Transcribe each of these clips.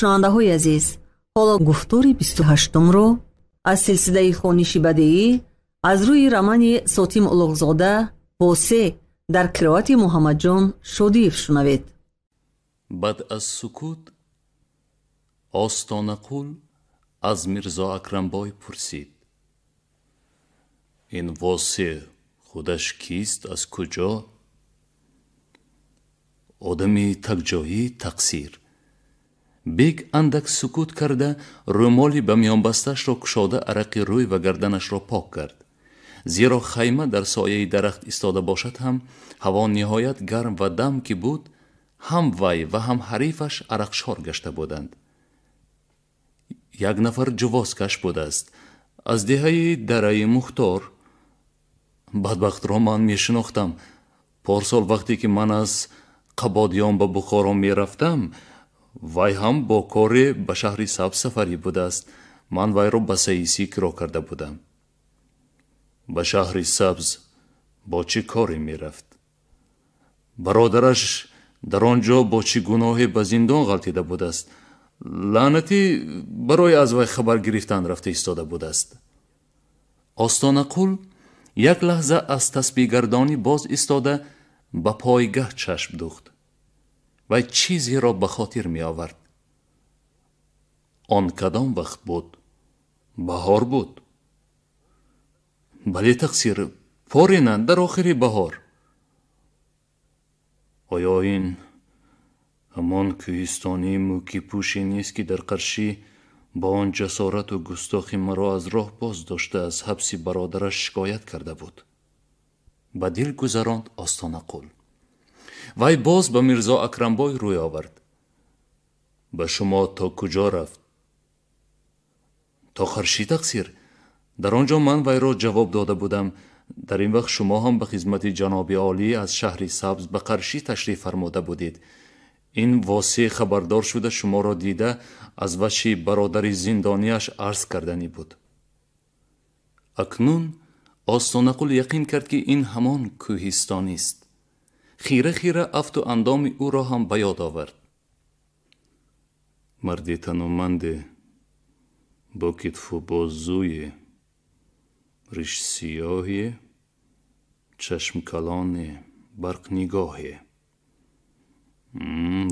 Шунавандаҳои азиз, ҳоло гуфтори 28-умро аз силсилаи хониши бадеӣ аз рӯи романи Сотим Улуғзода «Восе» дар қироати Муҳаммадҷон Шодиев шунавед. Баъд аз сукут Остонақул аз Мирзо Акрамбой пурсид: ин Восе худаш кист, аз куҷо? Одами такҷоӣ, тақсир. Бек андак сукут карда, рӯмоли ба миёнбасташро кушода, арақи рӯй ва гарданашро пок кард. Зеро хайма дар сояи дарахт истода бошад ҳам, ҳаво ниҳоят гарм ва дам ки буд, ҳам вай ва ҳам ҳарифаш арақшор гашта буданд. Як нафар ҷувозкаш будааст аз деҳаи Дараи Мухтор. Бадбахтро ман мешинохтам. Порсол вақте ки ман аз Қабодиён ба Бухоро мерафтам, вай ҳам бо коре ба шаҳри Сабз сафарӣ будааст. Ман вайро ба саисӣ киро карда будам. Ба шаҳри Сабз бо чӣ коре мерафт? Бародараш дар он ҷо бо чӣ гуноҳе ба зиндон ғалтида будааст. Лаънатӣ барои аз вай хабар гирифтан рафта истода будааст. Остонақул як лаҳза аз тасбиҳгардонӣ боз истода, ба пойгаҳ чашм духт. Вай чизеро ба хотир меовард. Он кадом вақт буд? Баҳор буд. Бале, тақсир, порина дар охири баҳор. Оё ин ҳамон кӯҳистонии мӯкипӯше нест, ки дар Қаршӣ бо он ҷасорату густохи маро аз роҳ боз дошта, аз ҳабси бародараш шикоят карда буд? Ба дил гузаронд Остонақул. Вай боз ба Мирзо Акрамбой рӯй овард. Ба шумо то куҷо рафт? То Қаршӣ, тақсир. Дар он ҷо ман вайро ҷавоб дода будам. Дар ин вақт шумо ҳам ба хизмати ҷаноби олӣ аз шаҳри Сабз ба Қаршӣ ташриф фармода будед. Ин Восе хабардор шуда, шуморо дида, аз вачҳи бародари зиндонияш арз карданӣ буд. Акнун Остонақул яқин кард, ки ин ҳамон кӯҳистонист. Хира хира афту андоми ӯро ҳам ба ёд овард. Марди тануманде бо китфу бозуе, ришсиёҳе, чашмкалоне, барқнигоҳе.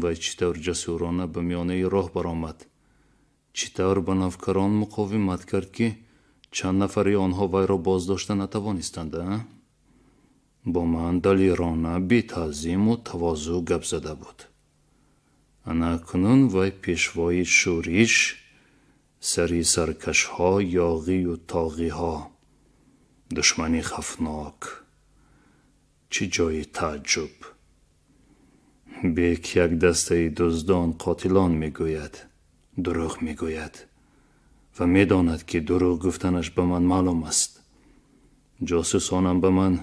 Вай чӣ тавр ҷасурона ба миёнаи роҳ баромад, чӣ тавр ба навкарон муқовимат кард, ки чанд нафари онҳо вайро боздошта натавонистанд, а? Бо ман далерона, бетаъзиму тавозӯ гап зада буд. Ана акнун вай пешвои шӯриш, сари саркашҳо, ёғию тоғиҳо, душмани хафнок. Чӣ ҷои тааҷҷуб! Бек як дастаи дуздон, қотилон мегӯяд, дурӯғ мегӯяд ва медонад, ки дурӯғ гуфтанаш ба ман маълум аст. Ҷосусонам ба ман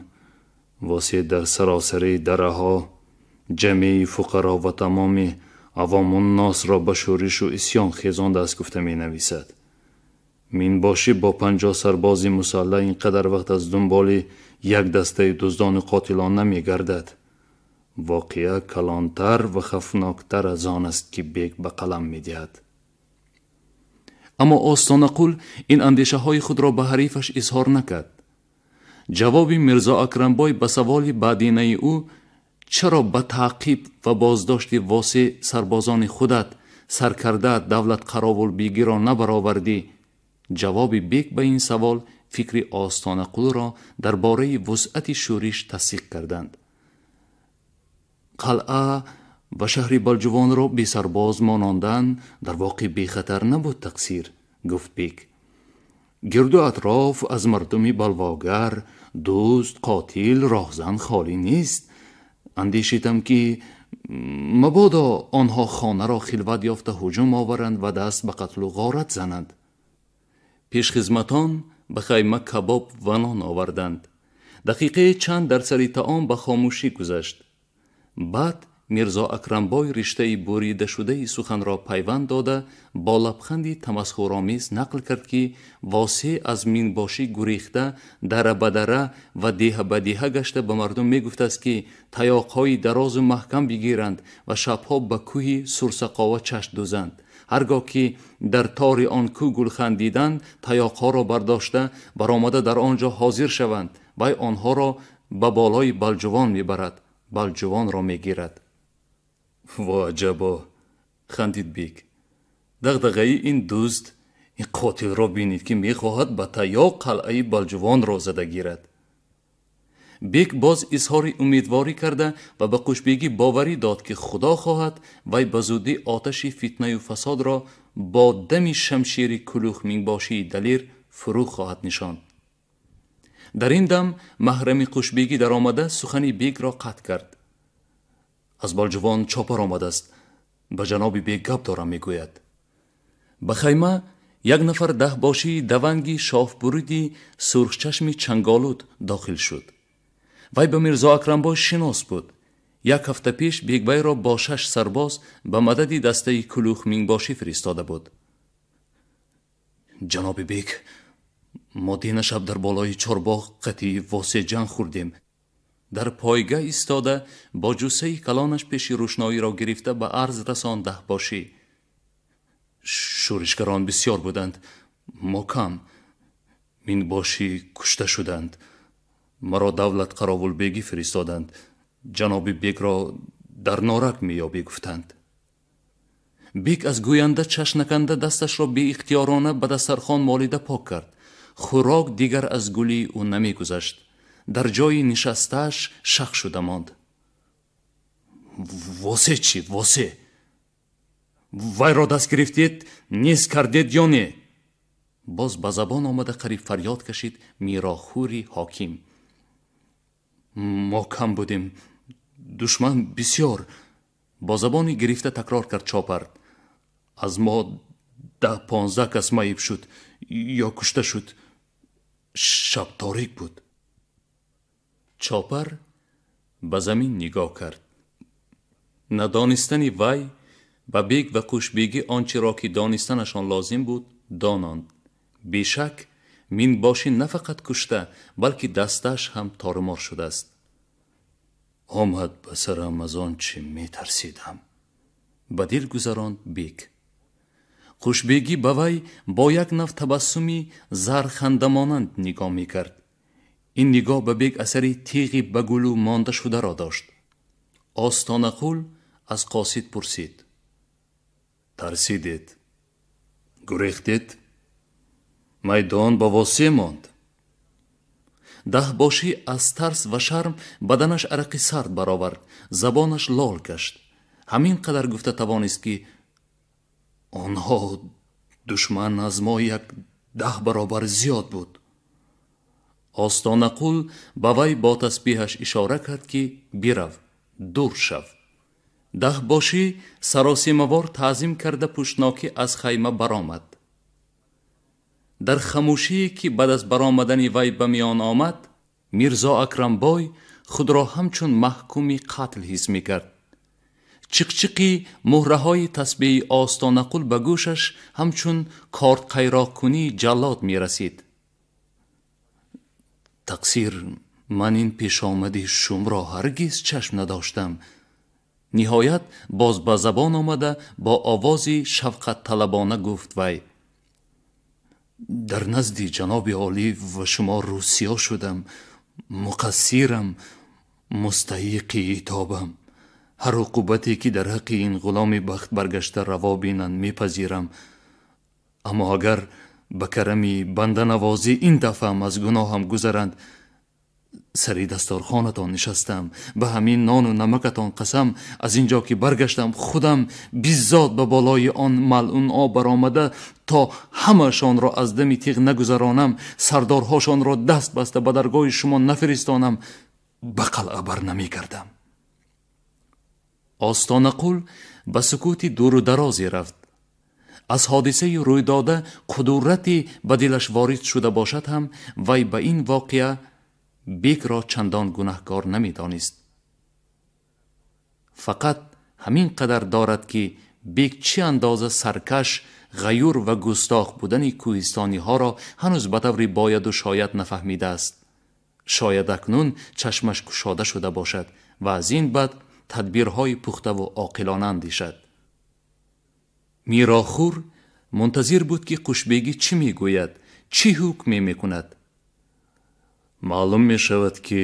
Восе дар саросари дараҳо ҷамъи фуқаро ва тамоми авомунносро ба шӯришу исьён хезондааст гуфта менависад. Минбошӣ бо 50 сарбози мусаллаҳ ин қадар вақт аз дунболи як дастаи дуздону қотилон намегардад. Воқеа калонтар ва хафноктар аз он аст, ки бек ба қалам медиҳад. Аммо Остонақул ин андешаҳои худро ба ҳарифаш изҳор накард. Ҷавоби Мирзо Акрамбой ба саволи баъдинаи ӯ, чаро ба таъқиб ва боздошти Восе сарбозони худат, саркардаат Давлат Қаровулбегиро набаровардӣ, ҷавоби бек ба ин савол фикри Остонақулро дар бораи вусъати шӯриш тасдиқ карданд. Қалъа ва шаҳри Балҷувонро бесарбоз монондан дар воқеъ бехатар набуд, тақсир, гуфт бек. Гирду атроф аз мардуми балвогар, дузд, қотил, роҳзан холӣ нест. Андешидам, ки мабодо онҳо хонаро хилват ёфта ҳуҷум оваранд ва даст ба қатлу ғорат зананд. Пешхизматон ба хайма кабоб ва нон оварданд. Дақиқаи чанд дар сари таом ба хомӯшӣ гузашт. Баъд Мирзо Акрамбой риштаи буридашудаи суханро пайванд дода, бо лабханди тамасхуромез нақл кард, ки Восеъ аз минбошӣ гурехта, дара ба дара ва деҳа ба деҳа гашта ба мардум мегуфтааст, ки таёқҳои дарозу маҳкам бигиранд ва шабҳо ба кӯҳи Сурсақова чашм дӯзанд. Ҳаргоҳ ки дар тори он кӯ гулхан диданд, таёқҳоро бардошта баромада дар он ҷо ҳозир шаванд. Вай онҳоро ба болои Балҷувон мебарад, Балҷувонро мегирад. Во аҷабо! Хандид бек. Дағдағаи ин дузд, ин қотилро бинед, ки мехоҳад ба таёқ қалъаи Балҷувонро зада гирад. Бек боз изҳори умедворӣ карда ва ба Қушбегӣ боварӣ дод, ки Худо хоҳад, вай ба зудӣ оташи фитнаю фасодро бо дами шамшери кулух минбошии далер фурӯ хоҳад нишонд. Дар ин дам маҳрами Қушбегӣ даромада сухани бекро қатъ кард. Аз Балҷувон чопар омадааст, ба ҷаноби бек гап дорам, мегӯяд. Ба хайма як нафар даҳбошии даванги шофбуриди сурхчашми чанголуд дохил шуд. Вай ба Мирзо Акрамбой шинос буд. Як ҳафта пеш беквайро бо 6 сарбоз ба мадади дастаи кулух минбошӣ фиристода буд. Ҷаноби бек, мо дина шаб дар болои чорбоғ қатъи Восеъ ҷанг хӯрдем. Дар пойгаҳ истода бо ҷуссаи калонаш пеши рӯшноиро гирифта ба арз расон даҳбошӣ. Шӯришгарон бисёр буданд, мо кам. Минбошӣ кушта шуданд. Маро давлат қаровулбегӣ фиристоданд. Ҷаноби бекро дар норак меёбӣ, гуфтанд. Бек аз гӯянда чашм наканда дасташро беихтиёрона ба дастархон молида пок кард. Хӯрок дигар аз гулии ӯ намегузашт. Дар ҷои нишастааш шах шуда монд. Восеъ чӣ? Восеъ? Вайро даст гирифтед, низ кардед ё не? Боз ба забон омада қариб фарёд кашид мирохӯри ҳоким. Мо кам будем, душман бисёр. Бо забони гирифта такрор кард чопар. Аз мо 10-15 кас маиб шуд ё кушта шуд. Шаб торик буд. Чопар ба замин нигоҳ кард. Надонистани вай ба бек ва Қушбегӣ он чиро ки донистанашон лозим буд дононд. Бешак минбошӣ на фақат кушта, балки дастааш ҳам торумор шудааст. Омад ба сарам аз он чӣ метарсидам, ба дил гузаронд бек. Қушбегӣ ба вай бо як нав табассуми зархандамонанд нигоҳ мекард. Ин нигоҳ ба бек асари теғи ба гулӯ монда шударо дошт. Остонақул аз қосид пурсид: тарсидед, гурехтед, майдон ба Восеъ монд. Даҳбошӣ аз тарс ва шарм баданаш арақи сард баровард, забонаш лол гашт. Ҳамин қадар гуфта тавонист, ки онҳо душман аз мо 10 баробар зиёд буд. Остонақул ба вай бо тасбиҳаш ишора кард, ки бирав, дур шав. Даҳбошӣ саросимавор таъзим карда пуштнокӣ аз хайма баромад. Дар хамӯшие ки баъд аз баромадани вай ба миён омад, Мирзо Акрамбой худро ҳамчун маҳкуми қатл ҳис мекард. Чиқчиқи муҳраҳои тасбеҳи Остонақул ба гӯшаш ҳамчун кортқайроқкунии ҷаллод мерасид. Тақсир, ман ин пешомади шумро ҳаргиз чашм надоштам. Ниҳоят боз ба забон омада бо овози шафқатталабона гуфт вай: дар назди ҷаноби олӣ ва шумо рӯсиё шудам, муқассирам, мустаҳиқи итобам. Ҳар уқубате ки дар ҳаққи ин ғуломи бахт баргашта раво бинанд мепазирам. Аммо агар ба карами банданавозӣ ин дафъаам аз гуноҳам гузаранд, сари дасторхонатон нишастам, ба ҳамин нону намакатон қасам, аз ин ҷо ки баргаштам худам биззод ба болои он малъунҳо баромада то ҳамашонро аз дами тиғ нагузаронам, сардорҳошонро даст баста ба даргоҳи шумо нафиристонам, ба қалъа бар намекардам. Остонақул ба сукути дуру дарозе рафт. Аз ҳодисаи рӯйдода қудурате ба дилаш ворид шуда бошад ҳам, вай ба ин воқеа бекро чандон гунаҳкор намедонист. Фақат ҳамин қадар дорад, ки бек чӣ андоза саркаш, ғаюр ва густох будани кӯҳистониҳоро ҳанӯз ба таври бояду шояд нафаҳмидааст. Шояд акнун чашмаш кушода шуда бошад ва аз ин баъд тадбирҳои пухтаву оқилона андешад. Мирохур мунтазир буд, ки Қушбегӣ чӣ мегӯяд, чӣ ҳукме мекунад. Маълум мешавад, ки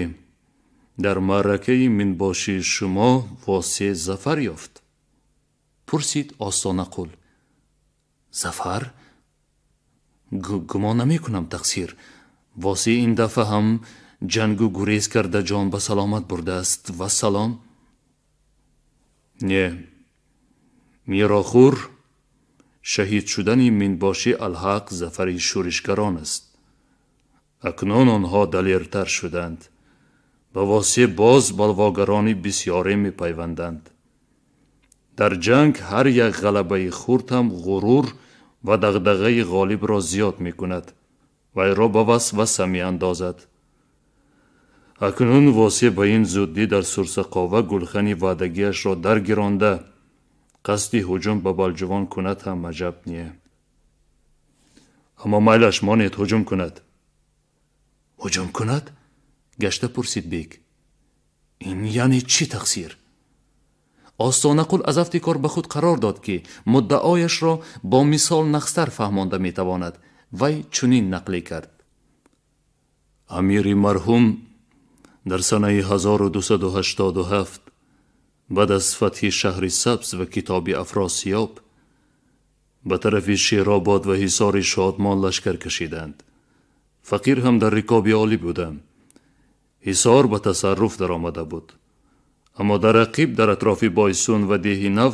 дар маъракаи минбошии шумо Восеъ зафар ёфт. Пурсид Остонақул. Зафар? Гумон намекунам, тақсир. Восеъ ин дафъа ҳам ҷангу гурез карда ҷон ба саломат бурдааст. Вассалом. Не, Мирохур, шаҳид шудани минбошӣ алҳақ зафари шӯришгарон аст. Акнун онҳо далертар шуданд. Ба Восеъ боз балвогарони бисёре мепайванданд. Дар ҷанг ҳар як ғалабаи хурд ҳам ғурур ва дағдағаи ғолибро зиёд мекунад, вайро ба васваса меандозад. Акнун Восеъ ба ин зуддӣ дар Сурсақова гулхани ваъдагиашро даргиронда қасди ҳуҷум ба Балҷувон кунад ҳам аҷаб не. Аммо майлаш, монед ҳуҷум кунад. Ҳуҷум кунад? Гашта пурсид бек. Ин яъне чӣ, тақсир? Остонақул аз афти кор ба худ қарор дод, ки муддаояшро бо мисол нақстар фаҳмонда метавонад. Вай чунин нақле кард. Амири марҳум дар санаи 1287 баъд аз фатҳи шаҳри Сабз ва китоби Афросиёб ба тарафи Шеробод ва ҳисори Шодмон лашкар кашиданд. Фақир ҳам дар рикоби олӣ будам. Ҳисор ба тасарруф даромада буд. Аммо дар рақиб дар атрофи Бойсун ва деҳи нав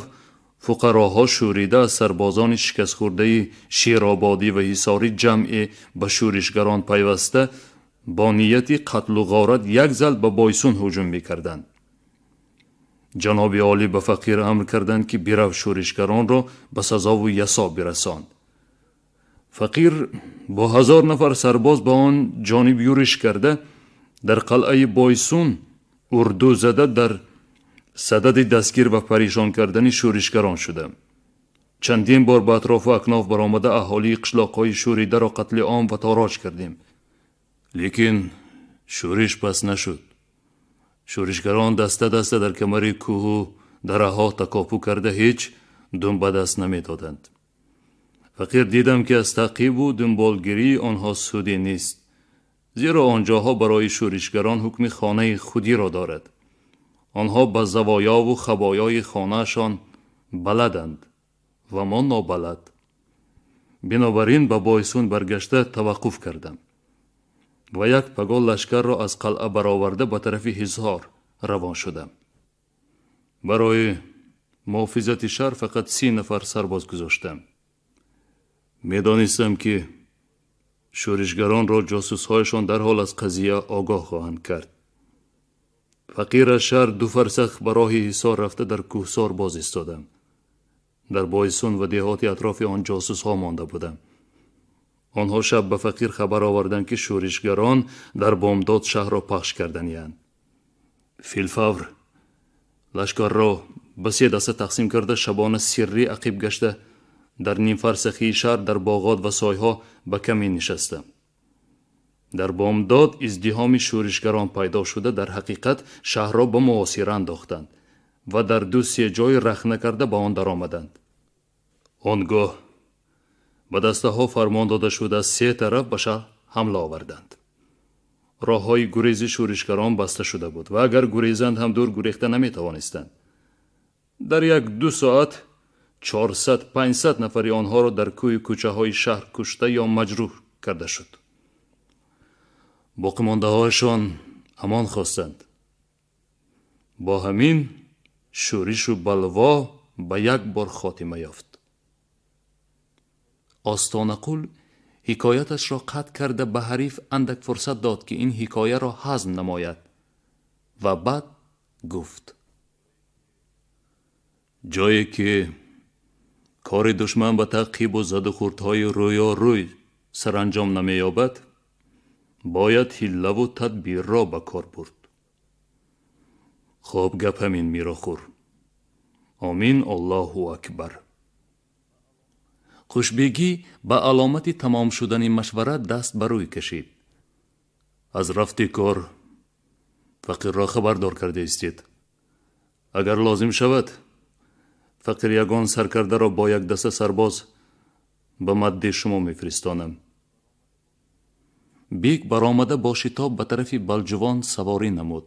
фуқароҳо шӯрида аз сарбозони шикастхӯрдаи Шерободӣ ва ҳисорӣ ҷамъе ба шӯришгарон пайваста бо нияти қатлу ғорат як зал ба Бойсун ҳуҷум мекарданд. Ҷаноби олӣ ба фақир амр карданд, ки бирав, шӯришгаронро ба сазову ясо бирасонд. Фақир бо 1000 нафар сарбоз ба он ҷониб юриш карда дар қалъаи Бойсун урду зада дар садади дастгир ва паришон кардани шӯришгарон шуда. Чандин бор ба атрофу акноф баромада аҳолии қишлоқҳои шӯридаро қатли ом ва тороҷ кардем. Лекин шӯриш пас нашуд. Шӯришгарон даста даста дар камари кӯҳу дараҳо такопӯ карда ҳеҷ дум ба даст намедоданд. Фақир дидам, ки аз таъқибу дунболгирии онҳо суде нест, зеро онҷоҳо барои шӯришгарон ҳукми хонаи худиро дорад. Онҳо ба завоёву хабоёи хонаашон баладанд ва мо нобалад. Бинобар ин ба Бойсун баргашта таваққуф кардам ва як пагоҳ лашкарро аз қалъа бароварда ба тарафи Ҳисор равон шудам. Барои муҳофизати шаҳр фақат 30 нафар сарбоз гузоштам. Медонистам, ки шӯришгаронро ҷосусҳояшон дарҳол аз қазия огоҳ хоҳанд кард. Фақир аз шаҳр 2 фарсах ба роҳи Ҳисор рафта дар кӯҳсор боз истодам. Дар Бойсун ва деҳоти атрофи он ҷосусҳо монда будам. Онҳо шаб ба фақир хабар оварданд, ки шӯришгарон дар бомдод шаҳрро пахш карданиянд. Филфавр лашкарро ба 3 даста тақсим карда шабона сиррӣ ақиб гашта дар нимфарсахии шаҳр дар боғот ва сойҳо ба камин нишастам. Дар бомдод издиҳоми шӯришгарон пайдо шуда дар ҳақиқат шаҳрро ба муҳосира андохтанд ва дар 2-3 ҷой рахна карда ба он даромаданд. Он гоҳ ба дастаҳо фармон дода шуда 3 тараф ба шаҳр ҳамла оварданд. Роҳҳои гурези шӯришгарон баста шуда буд ва агар гурезанд ҳам дур гурехта наметавонистанд. Дар 1-2 соат 400-500 нафари онҳоро дар кӯи кӯчаҳои шаҳр кушта ё маҷрӯҳ карда шуд. Боқимондаҳояшон амон хостанд. Бо ҳамин шӯришу балво ба як бор хотима ёфт. Остонақул ҳикояташро қатъ карда ба ҳариф андак фурсат дод, ки ин ҳикояро ҳазм намояд ва баъд гуфт: ҷое ки кори душман ба таъқибу задухӯрдҳои рӯёрӯй саранҷом намеёбад, бояд ҳиллаву тадбирро ба кор бурд. Хоб, гап ҳамин, Мирохур. Омин, Аллоҳу акбар. Хушбегӣ ба аломати тамом шудани машварат даст ба рӯй кашид. Аз рафти кор фақирро хабардор карда истед. Агар лозим шавад, фақир ягон саркардаро бо як даста сарбоз ба мадди шумо мефиристонам. Бек баромада бо шитоб ба тарафи Балҷувон саворӣ намуд.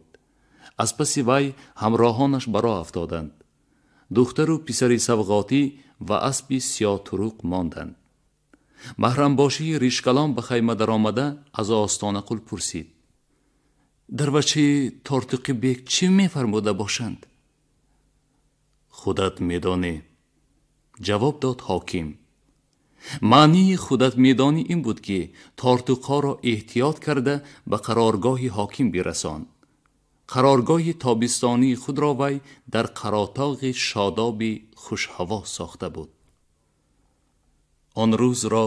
Аз паси вай ҳамроҳонаш ба роҳ афтоданд. Духтару писари савғотӣ ва аспи сиёҳтуруқ монданд. Маҳрамбошии ришкалон ба хайма даромада аз Остонақул пурсид: дар вачҳи Тортуқи бек чӣ мефармуда бошанд? Худат медонӣ, ҷавоб дод ҳоким. Маънии худат медонӣ ин буд, ки тортуқҳоро эҳтиёт карда ба қароргоҳи ҳоким бирасон. Қароргоҳи тобистонии худро вай дар қаротоғи шодоби хушҳаво сохта буд. Он рӯзро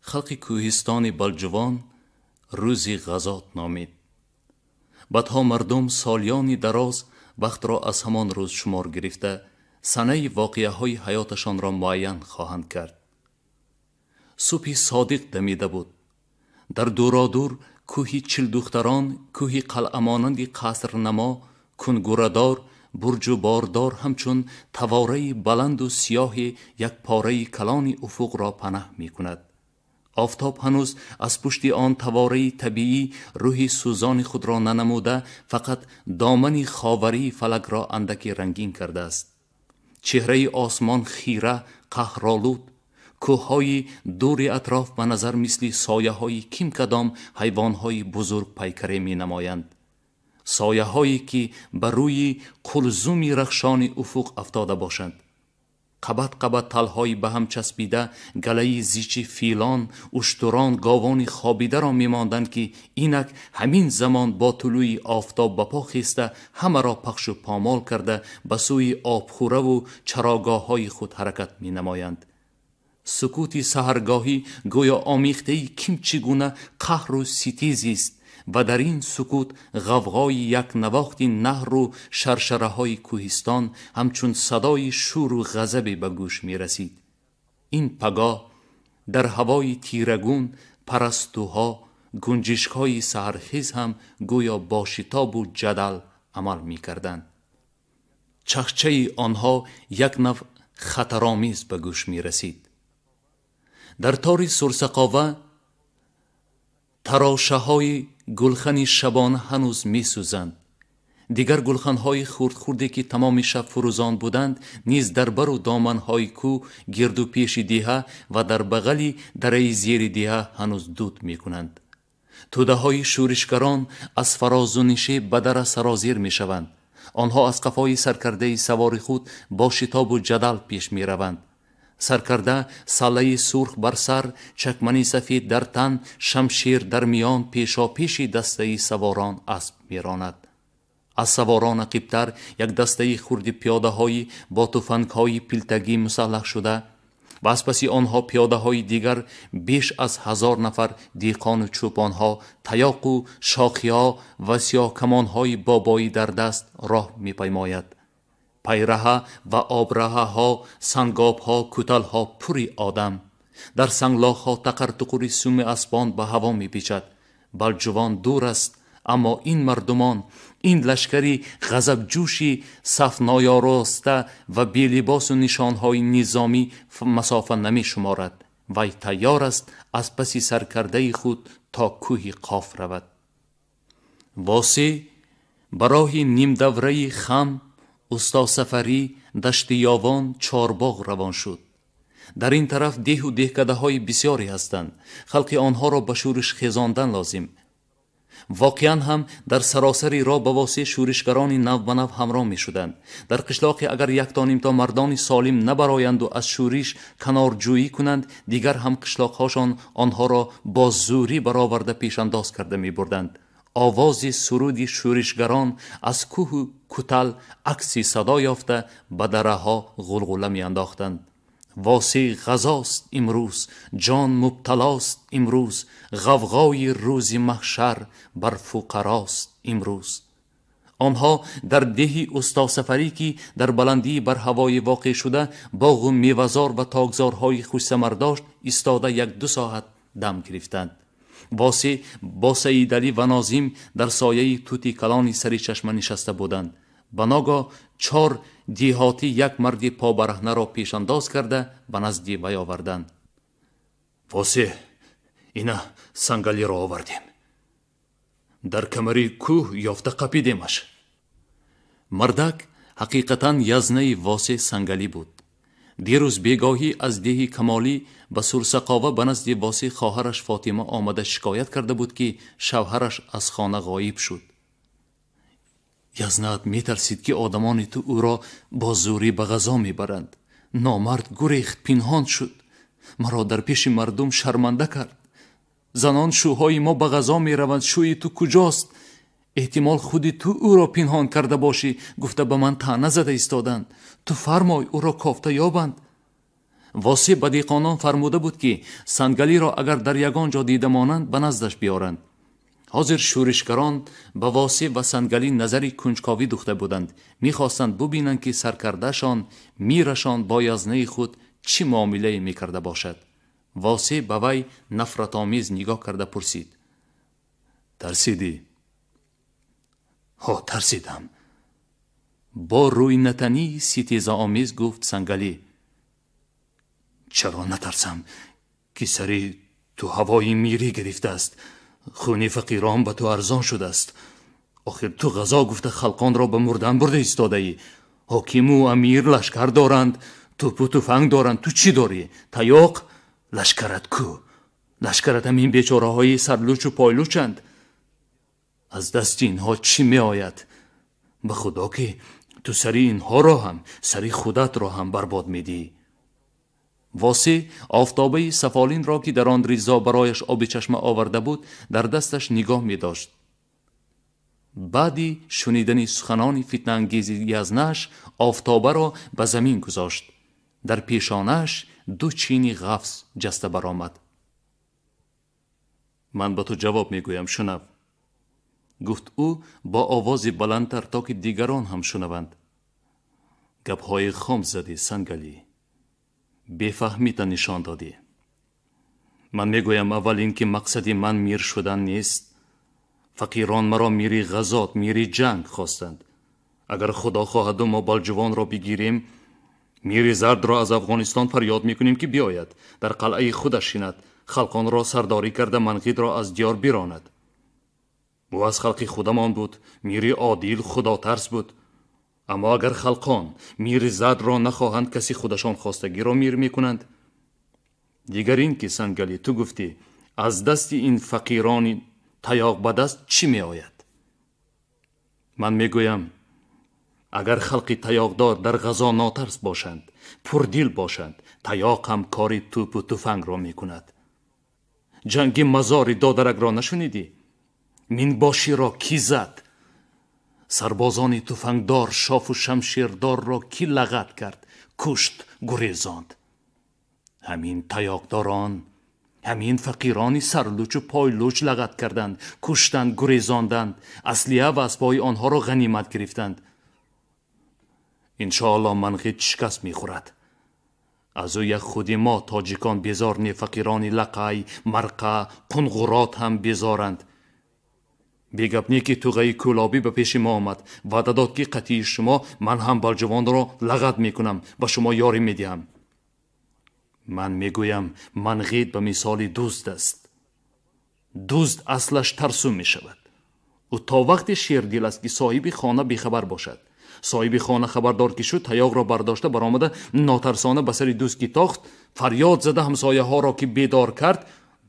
халқи кӯҳистони Балҷувон рӯзи ғазот номид. Бадҳо мардум солиёни дароз вақтро аз ҳамон рӯз шумор гирифта санаи воқеаҳои ҳаёташонро муайян хоҳанд кард. Субҳи содиқ дамида буд. Дар дуродур кӯҳи Чилдухтарон, кӯҳи қалъамонанди қасрнамо, кунгурадор, бурҷу бордор ҳамчун тавораи баланду сиёҳи як пораи калони уфуқро панаҳ мекунад. Офтоб ҳанӯз аз пушти он тавораи табиӣ рӯҳи сӯзони худро нанамуда, фақат домани ховарии фалакро андаке рангин кардааст. Чеҳраи осмон хира, қаҳролуд, кӯҳҳои дури атроф ба назар мисли сояҳои ким кадом ҳайвонҳои бузург пайкаре менамоянд. Сояҳое ки ба рӯи қулзуми рахшони уфуқ афтода бошанд. Қабат қабат талҳои ба ҳам часпида галаи зичи филон, уштурон, говони хобидаро мемонданд, ки инак ҳамин замон бо тулӯи офтоб ба по хеста ҳамаро пахшу помол карда ба сӯи обхӯраву чарогоҳҳои худ ҳаракат менамоянд. Сукути саҳаргоҳӣ гӯё омехтаи ким чӣ гуна қаҳру ситизист ва дар ин сукут ғавғои якнавохти наҳру шаршараҳои кӯҳистон ҳамчун садои шӯру ғазабе ба гӯш мерасид. Ин пагоҳ дар ҳавои тирагун парастуҳо, гунҷишкҳои саҳархез ҳам гӯё бо шитобу ҷадал амал мекарданд. Чахчаи онҳо як нав хатаромез ба гӯш мерасид. Дар тори сурсақова тарошаҳои гулхани шабона ҳанӯз месӯзанд. Дигар гулханҳои хурдхурде ки тамоми шаб фурӯзон буданд, низ дар бару доманҳои кӯ, гирду пеши деҳа ва дар бағали дараи зери деҳа ҳанӯз дуд мекунанд. Тӯдаҳои шӯришгарон аз фарозу нишеб ба дара сарозир мешаванд. Онҳо аз қафои саркардаи савори худ бо шитобу ҷадал пеш мераванд. Саркарда саллаи сурх бар сар, чакмани сафед дар тан, шамшер дар миён пешопеши дастаи саворон асп меронад. Аз саворон ақибтар як дастаи хурди пиёдаҳои бо туфангҳои пилтагӣ мусаллаҳ шуда ва аз паси онҳо пиёдаҳои дигар беш аз 1000 нафар деҳқону чӯпонҳо, таёқу шоқиҳо ва сиёҳкамонҳои бобоӣ дар даст роҳ мепаймояд. Пайраҳа ва обраҳаҳо, сангобҳо, кӯталҳо пури одам. Дар санглоқҳо тақартуқури суми аспон ба ҳаво мепечад. Балҷувон дур аст, аммо ин мардумон, ин лашкари ғазабҷӯши сафноёроста ва белибосу нишонҳои низомӣ масофа намешуморад. Вай тайёр аст аз паси саркардаи худ то кӯҳи Қоф равад. Восеъ ба роҳи нимдавраи Хам, усто Сафарӣ, дашти Ёвон, Чорбоғ равон шуд. Дар ин тараф деҳу деҳкадаҳои бисёре ҳастанд. Халқи онҳоро ба шӯриш хезондан лозим. Воқеан ҳам дар саросари роҳ ба восеъ шӯришгарони нав ба нав ҳамроҳ мешуданд. Дар қишлоқе агар яктонимто мардони солим набароянду аз шӯриш канорҷӯӣ кунанд, дигар ҳам қишлоқҳошон онҳоро бо зӯрӣ бароварда пешандоз карда мебурданд. Овози суруди шӯришгарон аз кӯҳу кутал акси садо ёфта ба дараҳо ғулғула меандохтанд. Восеъ ғазост имрӯз, ҷон мубталост имрӯз, ғавғои рӯзи маҳшар бар фуқарост имрӯз. Онҳо дар деҳи устосафарӣ, ки дар баландии барҳавои воқеъ шуда боғу мевазор ва токзорҳои хушсамар дошт, истода 1-2 соат дам гирифтанд. Восеъ бо Саидалӣ ва Нозим дар сояи тути калони сари чашма нишаста буданд. Ба ногоҳ 4 деҳотӣ як марди побараҳнаро пешандоз карда ба назди вай оварданд. Восеъ, ина Сангалиро овардем. Дар камари кӯҳ ёфта қапидемаш. Мардак ҳақиқатан язнаи Восеъ Сангалӣ буд. Дирӯз бегоҳӣ аз деҳи Камолӣ ба Сурсақова ба назди Восеъ хоҳараш Фотима омада шикоят карда буд, ки шавҳараш аз хона ғоиб шуд. Язнаат метарсид, ки одамони ту ӯро бо зӯрӣ ба ғазо мебаранд. Номард гурехт, пинҳон шуд. Маро дар пеши мардум шарманда кард. Занон шӯҳои мо ба ғазо мераванд, шӯи ту куҷост? Эҳтимол худи ту ӯро пинҳон карда бошӣ, гуфта ба ман таъна зада истоданд. Ту фармой ӯро кофта ёбанд. Восеъ ба деҳқонон фармуда буд, ки Сангалиро агар дар ягон ҷо дида монанд, ба наздаш биёранд. Ҳозир шӯришгарон ба Восеъ ва Сангалӣ назари кунҷковӣ духта буданд. Мехостанд бубинанд, ки саркардашон мирашон бо язнаи худ чӣ муомилае мекарда бошад. Восеъ ба вай нафратомез нигоҳ карда пурсид: тарсидӣ? Ҳо, тарсидам. Бо рӯйнатании ситезаомез гуфт Сангалӣ: чаро натарсам, ки сари ту ҳавои мирӣ гирифтааст, хуни фақирон ба ту арзон шудааст. Охир ту ғазо гуфта халқонро ба мурдан бурда истодаӣ. Ҳокиму амир лашкар доранд, тӯпу туфанг доранд. Ту чӣ дорӣ? Таёқ? Лашкарат кӯ? Лашкарат ҳамин бечораҳои сарлучу пойлучанд. Аз дасти инҳо чӣ меояд? Ба худо ки ту сари инҳоро ҳам, сари худатро ҳам барбод медиҳӣ. Восеъ офтобаи сафолинро, ки дар он Ризо барояш оби чашма оварда буд, дар дасташ нигоҳ медошт. Баъди шунидани суханони фитнаангези язнааш офтобаро ба замин гузошт. Дар пешонааш 2 чини ғафз ҷаста баромад. Ман ба ту ҷавоб мегӯям, шунав, гуфт ӯ бо овози баландтар, то ки дигарон ҳам шунаванд. Гапҳои хом задӣ, Сангалӣ, бефаҳмита нишон додӣ. Ман мегӯям аввал ин ки мақсади ман мир шудан нест. Фақирон маро мири ғазот, мири ҷанг хостанд. Агар худо хоҳаду мо Балҷувонро бигирем, мири зардро аз Афғонистон фарёд мекунем, ки биёяд, дар қалъаи худаш шинад, халқонро сардорӣ карда Манғидро аз диёр биронад. Ӯ аз халқи худамон буд, мири одил, худотарс буд. Аммо агар халқон мири зардро нахоҳанд, каси худашон хостагиро мир мекунанд. Дигар ин ки, Сангалӣ, ту гуфтӣ аз дасти ин фақирони таёқ ба даст чӣ меояд? Ман мегӯям, агар халқи таёқдор дар ғазо нотарс бошанд, пурдил бошанд, таёқ ҳам кори тӯпу туфангро мекунад. Ҷанги мазори додаракро нашунидӣ? Минбоширо кӣ зад? Сарбозони туфангдор, шофу шамшердорро кӣ лағат кард, кушт, гурезонд? Ҳамин таёқдорон, ҳамин фақирони сарлучу пойлуч лағат карданд, куштанд, гурезонданд, аслиҳа ва аспҳои онҳоро ғанимат гирифтанд. Иншоалло Манғид шикаст мехӯрад. Аз ӯ як худи мо тоҷикон безор не, фақирони Лақай, Марқа, Қунғурот ҳам безоранд. Бегап не ки туғаи кӯлобӣ ба пеши мо омад, ваъда дод, ки қатъии шумо ман ҳам Балҷувонро лағат мекунам, ба шумо ёрӣ медиҳам. Ман мегӯям, Манғид ба мисоли дузд аст. Дузд аслаш тарсу мешавад. Ӯ то вақте шердил аст, ки соҳиби хона бехабар бошад. Соҳиби хона хабардор ки шуд, таёқро бардошта баромада нотарсона ба сари дузд ки тохт, фарёд зада ҳамсояҳоро ки бедор кард,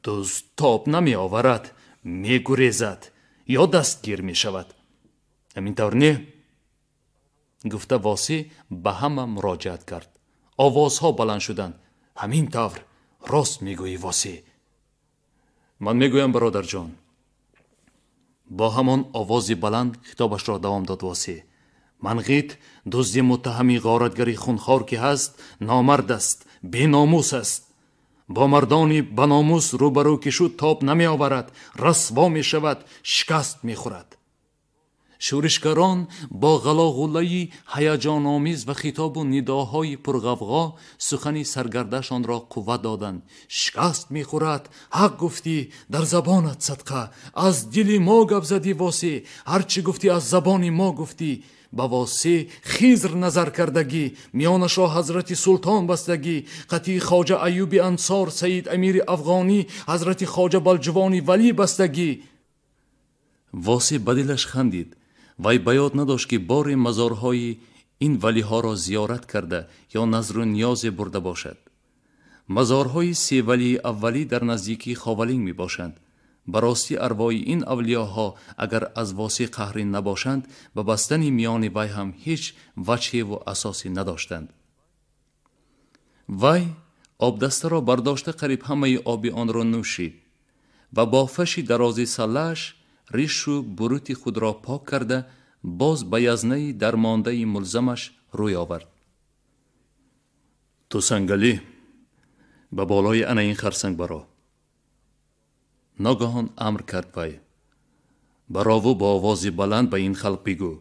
дузд тоб намеоварад, мегурезад ё дастгир мешавад. Ҳамин тавр не? Гуфта Восеъ ба ҳама муроҷиат кард. Овозҳо баланд шуданд. Ҳамин тавр рост мегӯӣ, Восеъ. Ман мегӯям, бародарҷон. Бо ҳамон овози баланд хитобашро давом дод Восеъ. Манғид дузди муттаҳами ғоратгари хунхор ки ҳаст, номард аст, беномус аст. Бо мардони баномус рӯбарӯ ки шуд, тоб намеоварад, расво мешавад, шикаст мехӯрад. Шӯришгарон бо ғалоғулаи ҳаяҷономез ва хитобу нидоҳои пурғавғо сухани саргардашонро қувват доданд. Шикаст мехӯрад, ҳақ гуфтӣ, дар забонат садқа, аз дили мо гап задӣ Восеъ, ҳар чӣ гуфтӣ аз забони мо гуфтӣ. Ба Восеъ Хизр назар кардагӣ, миёнашро ҳазрати султон бастагӣ, қатъи хоҷа Аюби Ансор, Саид Амири Афғонӣ, ҳазрати хоҷа Балҷувони Валӣ бастагӣ. Восеъ ба дилаш хандид. Вай ба ёд надошт, ки бори мазорҳои ин валиҳоро зиёрат карда ё назру ниёзе бурда бошад. Мазорҳои се валии аввалӣ дар наздикии Ховалинг мебошанд. Ба ростӣ арвои ин авлиёҳо агар аз Восеъ қаҳрин набошанд, ба бастани миёни вай ҳам ҳеҷ ваҷҳеву асосе надоштанд. Вай обдастаро бардошта қариб ҳамаи оби онро нӯшид ва бо фаши дарози саллааш ришу бурути худро пок карда боз ба язнаи дармондаи мулзамаш рӯй овард. Ту Сангалӣ, ба болои ана ин харсанг баро. Ногаҳон амр кард вай. Барову бо овози баланд ба ин халқ бигӯ: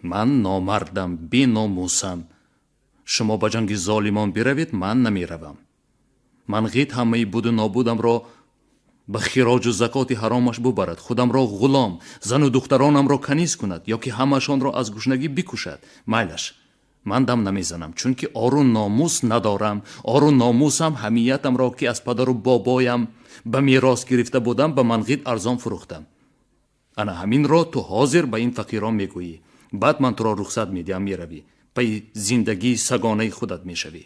ман номардам, беномусам. Шумо ба ҷанги золимон биравед, ман намеравам. Ман ғит ҳамаи буду нобудамро ба хироҷу закоти ҳаромаш бубарад, худамро ғулом, зану духтаронамро каниз кунад ё ки ҳамашонро аз гушнагӣ бикушад. Майлаш, ман дам намезанам, чунки ору номус надорам. Ору номусам ҳамиятамро, ки аз падару бобоям ба мерос гирифта будам, ба манғит арзон фурӯхтам. Ана ҳаминро ту ҳозир ба ин фақирон мегӯӣ. Баъд ман туро рухсат медиҳам, меравӣ, пайи зиндагии сагонаи худат мешавӣ.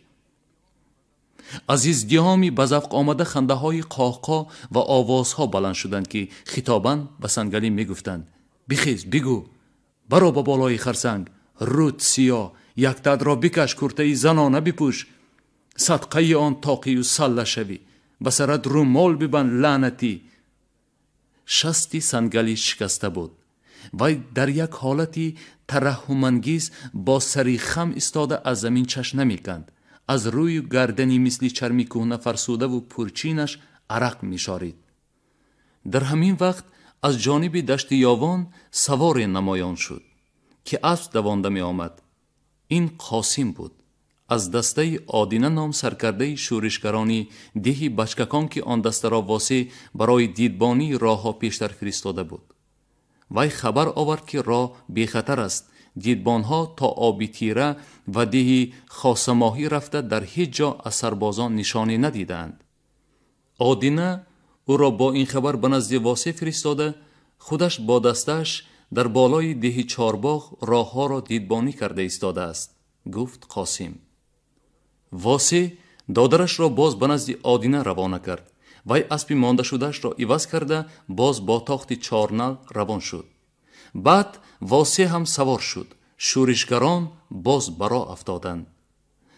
Аз издиҳоми ба завқ омада хандаҳои қоҳқоҳ ва овозҳо баланд шуданд, ки хитобан ба Сангалӣ мегуфтанд: бихез, бигӯ, баро ба болои харсанг, рӯд сиёҳ, яктадро бикаш, куртаи занона бипӯш, садқаи он тоқию салла шавӣ, ба сарат рӯмол бибанд, лаънатӣ. Шасти Сангалӣ шикаста буд. Вай дар як ҳолати тараҳҳумангез бо сари хам истода аз замин чашм намеканд. Аз рӯю гардани мисли чарми кӯҳна фарсудаву пурчинаш арақ мешорид. Дар ҳамин вақт аз ҷониби дашти Ёвон саворе намоён шуд, ки асп давонда меомад. Ин Қосим буд, аз дастаи Одина ном саркардаи шӯришгарони деҳи Бачкакон, ки он дастаро Восеъ барои дидбонии роҳҳо пештар фиристода буд. Вай хабар овард, ки роҳ бехатар аст. Дидбонҳо то оби тира ва деҳи Хосамоҳӣ рафта дар ҳеҷ ҷо аз сарбозон нишоне надидаанд. Одина ӯро бо ин хабар ба назди Восеъ фиристода, худаш бо дастааш дар болои деҳи Чорбоғ роҳҳоро дидбонӣ карда истодааст, гуфт Қосим. Восеъ додарашро боз ба назди Одина равона кард. Вай аспи мондашудаашро иваз карда боз бо тохти чорнал равон шуд. Баъд Восеъ ҳам савор шуд. Шӯришгарон боз ба роҳ афтоданд.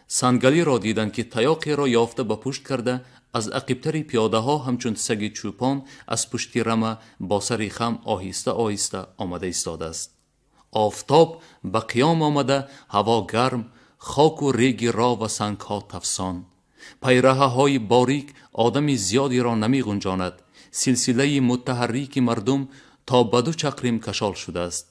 Сангалиро диданд, ки таёқеро ёфта ба пушт карда аз ақибтари пиёдаҳо ҳамчун саги чӯпон аз пушти рама бо сари хам оҳиста оҳиста омада истодааст. Офтоб ба қиём омада, ҳаво гарм, хоку реги роҳ ва сангҳо тафсон. Пайраҳаҳои борик одами зиёдеро намеғунҷонад. Силсилаи муттаҳаррики мардум то ба ду чақрим кашол шудааст.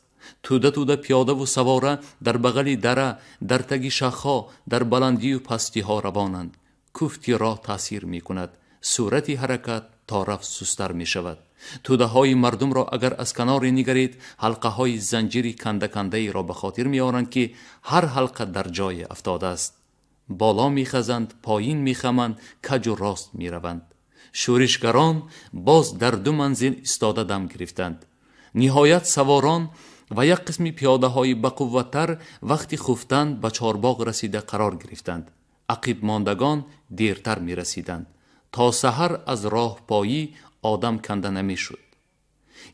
Тӯда тӯда пиёдаву савора дар бағали дара, дар таги шахҳо, дар баландию пастиҳо равонанд. Куфти роҳ таъсир мекунад. Сурати ҳаракат то рафт сустар мешавад. Тӯдаҳои мардумро агар аз каноре нигаред, ҳалқаҳои занҷири кандакандаеро ба хотир меоранд, ки ҳар ҳалқа дар ҷое афтодааст. Боло мехазанд, поин мехаманд, каҷу рост мераванд. Шӯришгарон боз дар ду манзил истода дам гирифтанд. Ниҳоят саворон ва як қисми пиёдаҳои бақувваттар вақти хуфтан ба Чорбоғ расида қарор гирифтанд. Ақибмондагон дертар мерасиданд. То саҳар аз роҳпоӣ одам канда намешуд.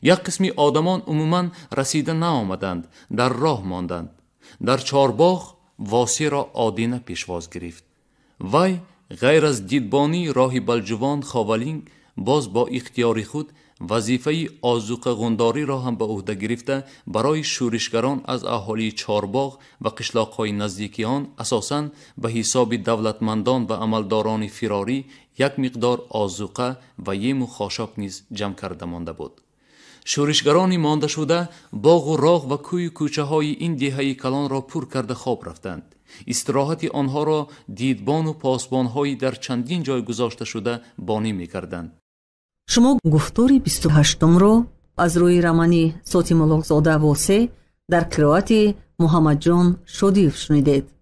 Як қисми одамон умуман расида наомаданд, дар роҳ монданд. Дар Чорбоғ Восеъро Одина пешвоз гирифт. Вай ғайр аз дидбонии роҳи Балҷувон Ховалинг боз бо ихтиёри худ вазифаи озуқағундориро ҳам ба ӯҳда гирифта барои шӯришгарон аз аҳолии Чорбоғ ва қишлоқҳои наздики он, асосан ба ҳисоби давлатмандон ва амалдорони фирорӣ, як миқдор озуқа ва ему хошок низ ҷамъ карда монда буд. Шӯришгарони мондашуда боғу роғ ва кӯю кӯчаҳои ин деҳаи калонро пур карда хоб рафтанд. Истироҳати онҳоро дидбону посбонҳои дар чандин ҷой гузошташуда бонӣ мекарданд. Шумо гуфтори 28-умро аз рӯи романи Сотим Улуғзода Восе дар қироати Муҳаммадҷон Шодиев шунидед.